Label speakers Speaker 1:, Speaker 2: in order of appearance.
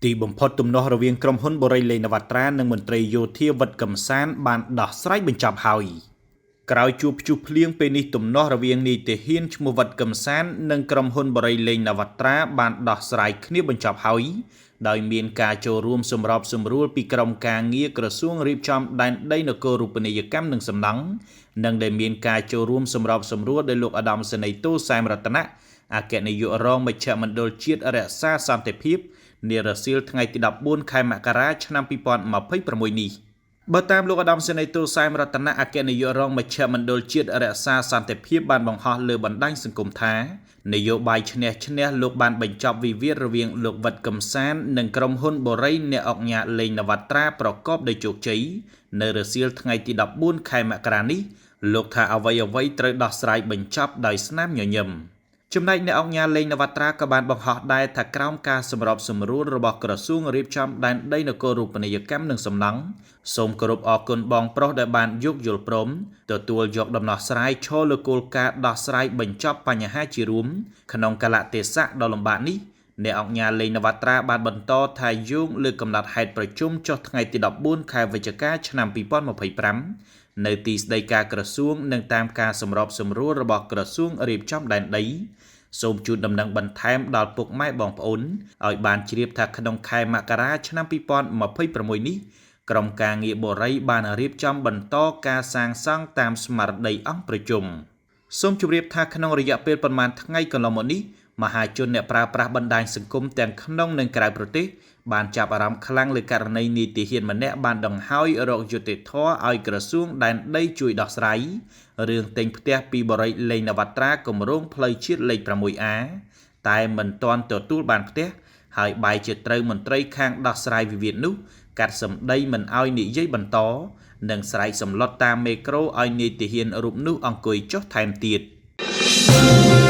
Speaker 1: ទីបំផុតទំនាស់រវាងក្រុមហ៊ុនបុរីឡេងនវត្រានិងមន្ត្រីយោធាវិតកំសានបានដោះស្រាយបញ្ចប់ហើយក្រោយជួបព្យុះភ្លៀងពេលនេះទំនាស់រវាងនាយទាហានឈ្មោះវិតកំសាននិងក្រុមហ៊ុនបុរីឡេងនវត្រាបានដោះស្រាយគ្នាបញ្ចប់ហើយដោយមានការចូលរួមសម្របសម្រួលពីក្រុមការងារក្រសួងរៀបចំដែនដីនគររូបនីយកម្មនិងសំណង់និងដែលមានការចូលរួមសម្របសម្រួលដោយលោកឧត្តមសេនីយ៍ទោសែមរតនៈអគ្គនាយករងមជ្ឈមណ្ឌលជាតិរក្សាសន្តិភាពនារសៀលថ្ងៃទី14ខែមករាឆ្នាំ2026នេះបើតាមលោកឧត្តមសេនីយ៍ទោសែមរតនៈអគ្គនាយករងមជ្ឈមណ្ឌលជាតិរក្សាសន្តិភាពបានបង្ហោះលើបណ្ដាញសង្គមថានយោបាយឈ្នះឈ្នះលោកបានបញ្ចប់វិវាទរវាងលោកវិតកំសាននិងក្រុមហ៊ុនបុរីអ្នកអុកញ៉ាឡេងនវត្រាប្រកបដោយជោគជ័យនៅរសៀលថ្ងៃទី14ខែមករានេះលោកថាអ្វីៗត្រូវដោះស្រាយបញ្ចប់ដោយស្នាមញញឹមចំណែកអ្នកអង្គការលេងនវត្រាក៏បានបង្ហោះដែរថាក្រោមការសម្របសម្រួលរបស់ក្រសួងរៀបចំដែនដីនគររូបនីយកម្មនិងសំណង់សូមគោរពអរគុណបងប្រុសដែលបានយោគយល់ព្រមទទួលយកដំណោះស្រាយឈរលើគោលការណ៍ដោះស្រាយបញ្ចប់បញ្ហាជារួមក្នុងកាលៈទេសៈដ៏លំបាកនេះអ្នកអង្គការលេងនវត្រាបានបន្តថាយោងលើកំណត់ហេតុប្រជុំចុះថ្ងៃទី14ខែវិច្ឆិកាឆ្នាំ2025នៅទីស្តីការក្រសួងនិងតាមការសម្របសម្រួលរបស់ក្រសួងរៀបចំដែនដីសូមជូនដំណឹងបន្ថែមដល់ពុកម៉ែបងប្អូនឲ្យបានជ្រាបថាក្នុងខែមករាឆ្នាំ2026នេះក្រុមការងារបុរីបានរៀបចំបន្តការសាងសង់តាមស្មារតីអង្គប្រជុំសូមជម្រាបថាក្នុងរយៈពេលប្រមាណថ្ងៃកន្លងមកនេះមហាជនអ្នកប្រើប្រាស់បណ្ដាញសង្គមទាំងក្នុងនិងក្រៅប្រទេសបានចាប់អារម្មណ៍ខ្លាំងលើករណីនាយទាហានម្នាក់បានដង្ហោយរកយុត្តិធម៌ឲ្យក្រសួងដែនដីជួយដោះស្រាយរឿងទិញផ្ទះពីបុរីឡេងនវត្រាគម្រោងផ្លូវជាតិលេខ 6A តែមិនទាន់ទទួលបានផ្ទះហើយបែរជាត្រូវមន្ត្រីខាងដោះស្រាយវិវាទនោះកាត់សម្ដីមិនឲ្យនិយាយបន្តនិងស្រែកសម្លុតតាមមេក្រូឲ្យនាយទាហានរូបនោះអង្គុយចុះថែមទៀត។